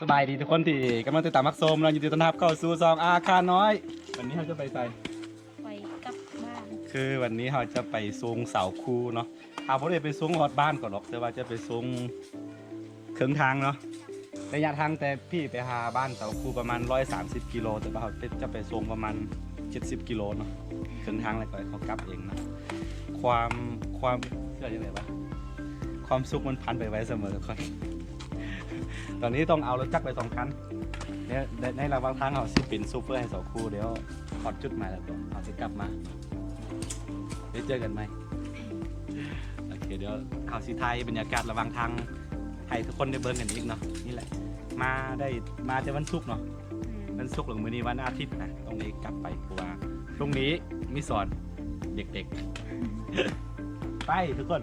ສະບາຍດີທຸກຄົນທີ່ກຳລັງຕິດຕາມຮັບຊົມເນາະ, ຍິນດີຕ້ອນຮັບເຂົ້າສູ່ຊ່ອງອາຄານ້ອຍ. ວັນນີ້ເຮົາຈະໄປໃສ? ໄປກັບບ້ານ. ຄືວັນນີ້ເຮົາຈະໄປສົ່ງສາວຄູເນາະ. ເຮົາບໍ່ໄດ້ໄປສົ່ງຮອດບ້ານເຂົາດອກ, ແຕ່ວ່າຈະໄປສົ່ງເຄິ່ງທາງເນາະ. ໄລຍະທາງແຕ່ພີ້ໄປຫາບ້ານສາວຄູປະມານຮ້ອຍສາມສິບກິໂລ, ແຕ່ວ່າເຮົາຈະໄປສົ່ງປະມານເຈັດສິບກິໂລເນາະ, ເຄິ່ງທາງ ແລ້ວກໍໃຫ້ເຂົາກັບເອງເນາະ. ຄວາມ ຄວາມ ເອີ້ນວ່າຈັ່ງໃດວະ? ຄວາມສຸກມັນຜ່ານໄປໄວສະເໝີທຸກຄົນ. ຕອນນີ້ຕ້ອງເອົາລົດຈັກໄປສອງຄັນ. ໃນ ໃນລະຫວ່າງທາງເຮົາຊິເປັນໂຊເຟີໃຫ້ສາວຄູ, ດຽວຮອດຈຸດໝາຍແລ້ວກໍເຮົາຊິກັບມາ. ໄວ້ເຈີກັນໃໝ່. ໂອເຄ, ດຽວເຮົາຊິຖ່າຍບັນຍາກາດລະຫວ່າງທາງໃຫ້ທຸກຄົນໄດ້ເບິ່ງກັນອີກເນາະ. ນີ້ແຫຼະ ມາໄດ້ ມາແຕ່ວັນສຸກເນາະ. ອືມ ວັນສຸກ ແລ້ວມື້ນີ້ວັນອາທິດນະ, ຕ້ອງໄດ້ກັບໄປ ເພາະວ່າພรุ่ງນີ້ມີສອນເດັກໆ. ໄປທຸກຄົນ.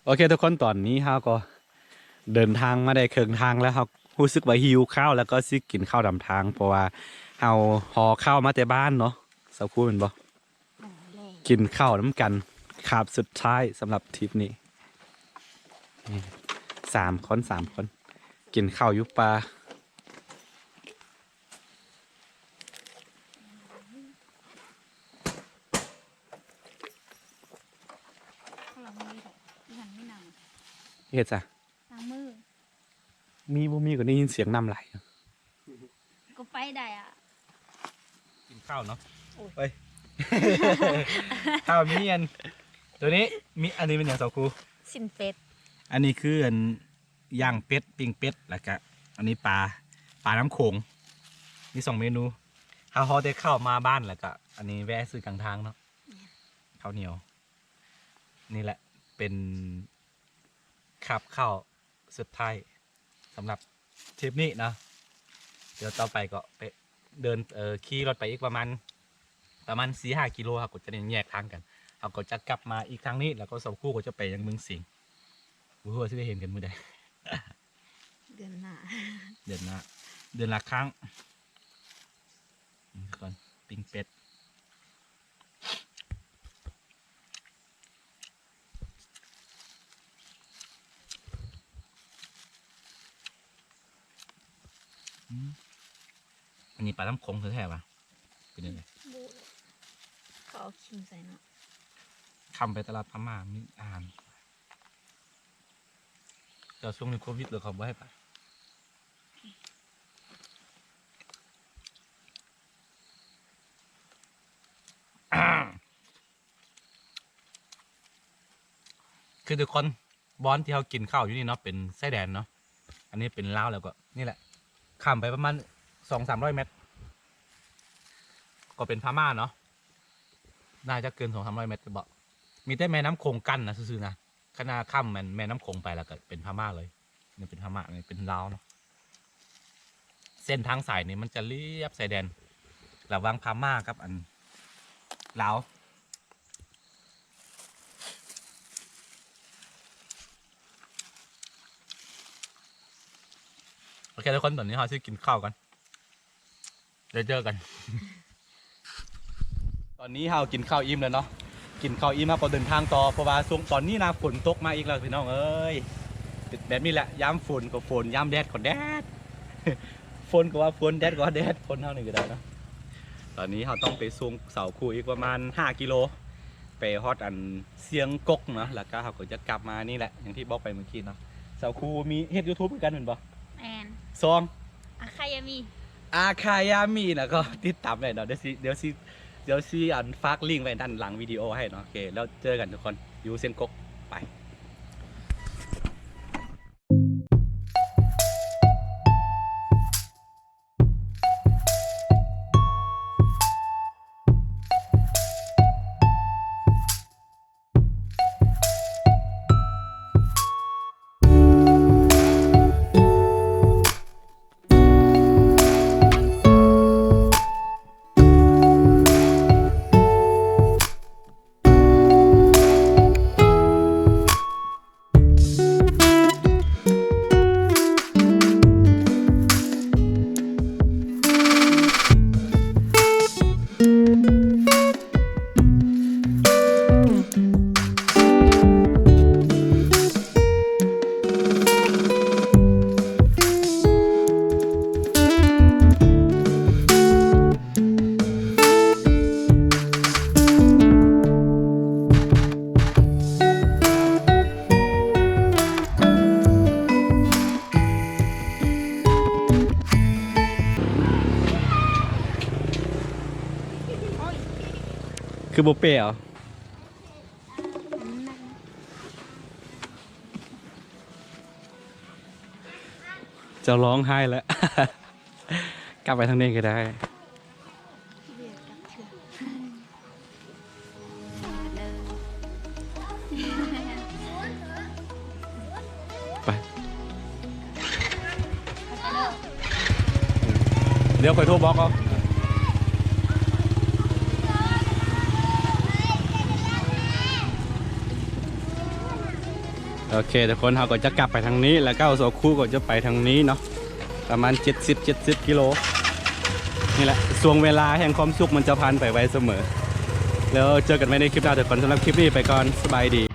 ໂອເຄທຸກຄົນ, ຕອນນີ້ເຮົາກໍເດີນທາງມາໄດ້ເຄິ່ງທາງແລ້ວ, ເຮົາຮູ້ສຶກວ່າຫິວເຂົ້າ ແລ້ວກໍຊິກິນເຂົ້ານຳທາງ ເພາະວ່າເຮົາຫໍ່ເຂົ້າມາແຕ່ບ້ານເນາະ. ສາວຄູແມ່ນບໍ່? ກິນເຂົ້ານຳກັນ ຄາບສຸດທ້າຍສຳລັບທຣິບນີ້. ນີ້ ສາມຄົນ ສາມຄົນ ກິນເຂົ້າຢູ່ປ່າ. ເຮັດຊະ ລ້າງມື. ມີບໍ່ມີກໍໄດ້ຍິນສຽງນ້ຳໄຫຼ. ກໍໄປໄດ້ອະ. ກິນເຂົ້າເນາະ. ໂອ້ຍ ເອີຍ ຖ້າມີອັນ ໂຕນີ້ມີ ອັນນີ້ແມ່ນຫຍັງສາວຄູ? ຊີ້ນເປັດ. ອັນນີ້ຄືອັນ ຍ່າງເປັດ ປີ້ງເປັດ ແລ້ວກະອັນນີ້ປາ ປານ້ຳໂຂງ. ມີສອງເມນູ. ເຮົາ ເຮົາໄດ້ເຂົ້າມາບ້ານ ແລ້ວກະອັນນີ້ແວ່ຊື້ກາງທາງເນາະ. ແມ່ນ. ເຂົ້າໜຽວ. ນີ້ແຫຼະເປັນ ຄາບເຂົ້າສຸດທ້າຍສຳລັບທຣິບນີ້ເນາະ. ດຽວຕໍ່ໄປກໍໄປເດີນ ເອີ ຂີ່ລົດໄປອີກປະມານ ປະມານສີ່ຫ້າກິໂລ ເຮົາກໍຈະໄດ້ແຍກທາງກັນ. ເຮົາກໍຈະກັບມາອີກທາງນີ້ ແລ້ວກໍສາວຄູກໍຈະໄປຍັງເມືອງສິງ. ບໍ່ຮູ້ວ່າຊິໄດ້ເຫັນກັນມື້ໃດ. ເດືອນໜ້າ ເດືອນໜ້າ. ເດືອນລະຄັ້ງ. ນີ້ກ່ອນ ປີ້ງເປັດ. ອືມ ອັນນີ້ປານ້ຳໂຂງແທ້ໆຫວາ? ເປັນຈັ່ງໃດ? ບໍ່ ເຂົາເອົາຂີງໃສ່ເນາະ. ຂ້າມໄປຕະຫຼາດພະມ້າມີອາຫານ. ແຕ່ຊ່ວງນີ້ໂຄວິດ ແລ້ວເຂົາບໍ່ໃຫ້ໄປ. ຄືທຸກຄົນ ບ່ອນທີ່ເຮົາກິນເຂົ້າຢູ່ນີ້ເນາະ ເປັນຊາຍແດນເນາະ. ອັນນີ້ເປັນລາວ ແລ້ວກໍນີ້ແຫຼະ ຂ້າມໄປປະມານສອງສາມຮ້ອຍແມັດ ກໍເປັນພະມ້າເນາະ. ໜ້າຈະເກີນສອງສາມຮ້ອຍແມັດ ແຕ່ບໍ່ ມີແຕ່ແມ່ນ້ຳໂຂງກັ້ນນະຊື່ໆນະ. ຄັນວ່າຂ້າມແມ່ນແມ່ນ້ຳໂຂງໄປ ແລ້ວກໍເປັນພະມ້າເລີຍ. ນີ້ເປັນພະມ້າ ນີ້ເປັນລາວເນາະ. ເສັ້ນທາງສາຍນີ້ມັນຈະລຽບຊາຍແດນລະຫວ່າງພະມ້າກັບອັນລາວ. ໂອເຄທຸກຄົນ ຕອນນີ້ເຮົາຊິກິນເຂົ້າກັນ. ແລ້ວເຈີກັນ. ຕອນນີ້ເຮົາກິນເຂົ້າອີ່ມແລ້ວເນາະ ກິນເຂົ້າອີ່ມເຮົາກໍເດີນທາງຕໍ່ ເພາະວ່າຊ່ວງຕອນນີ້ນະຝົນຕົກມາອີກແລ້ວພີ່ນ້ອງເອີຍ. ແບບນີ້ແຫຼະ ຍາມຝົນກໍຝົນ ຍາມແດດກໍແດດ ຝົນກໍວ່າຝົນ ແດດກໍວ່າແດດ ຄົນເຮົານີ້ກໍໄດ້ເນາະ. ຕອນນີ້ເຮົາຕ້ອງໄປສົ່ງເສົາຄູ່ອີກປະມານຫ້າກິໂລ ໄປຮອດອັນຊຽງກົກເນາະ ແລ້ວກໍເຮົາກໍຈະກັບມານີ້ແຫຼະ ຢ່າງທີ່ບອກໄປເມື່ອກີ້ເນາະ. ເສົາຄູ່ມີເຮັດ YouTube ຄືກັນແມ່ນບໍ່? ແມ່ນ. ຊ່ອງ ອາຄາຍາມີ ອາຄາຍາມີນະ ກໍຕິດຕາມໄດ້ເນາະ. ດຽວຊິ ດຽວຊິ ດຽວຊິອັນຝາກລິ້ງໄວ້ດ້ານຫຼັງວິດີໂອໃຫ້ເນາະ. ໂອເຄ ແລ້ວເຈີກັນທຸກຄົນ ຢູ່ຊຽງກົກ ໄປ. ຄືບໍ່ແປເອົາ? ເຈົ້າຮ້ອງໄຫ້ແລ້ວ. ກັບໄປທາງນີ້ກໍໄດ້. ໄປ ດຽວຂ້ອຍໂທບອກເອົາ. ໂອເຄທຸກຄົນ ເຮົາກໍຈະກັບໄປທາງນີ້ ແລ້ວກໍເສົາຄູ່ກໍຈະໄປທາງນີ້ເນາະ ປະມານເຈັດສິບ ເຈັດສິບກິໂລ. ນີ້ແຫຼະ ຊ່ວງເວລາແຫ່ງຄວາມສຸກມັນຈະຜ່ານໄປໄວສະເໝີ. ແລ້ວເຈີກັນໃໝ່ໃນຄລິບໜ້າທຸກຄົນ. ສຳລັບຄລິບນີ້ໄປກ່ອນ ສະບາຍດີ.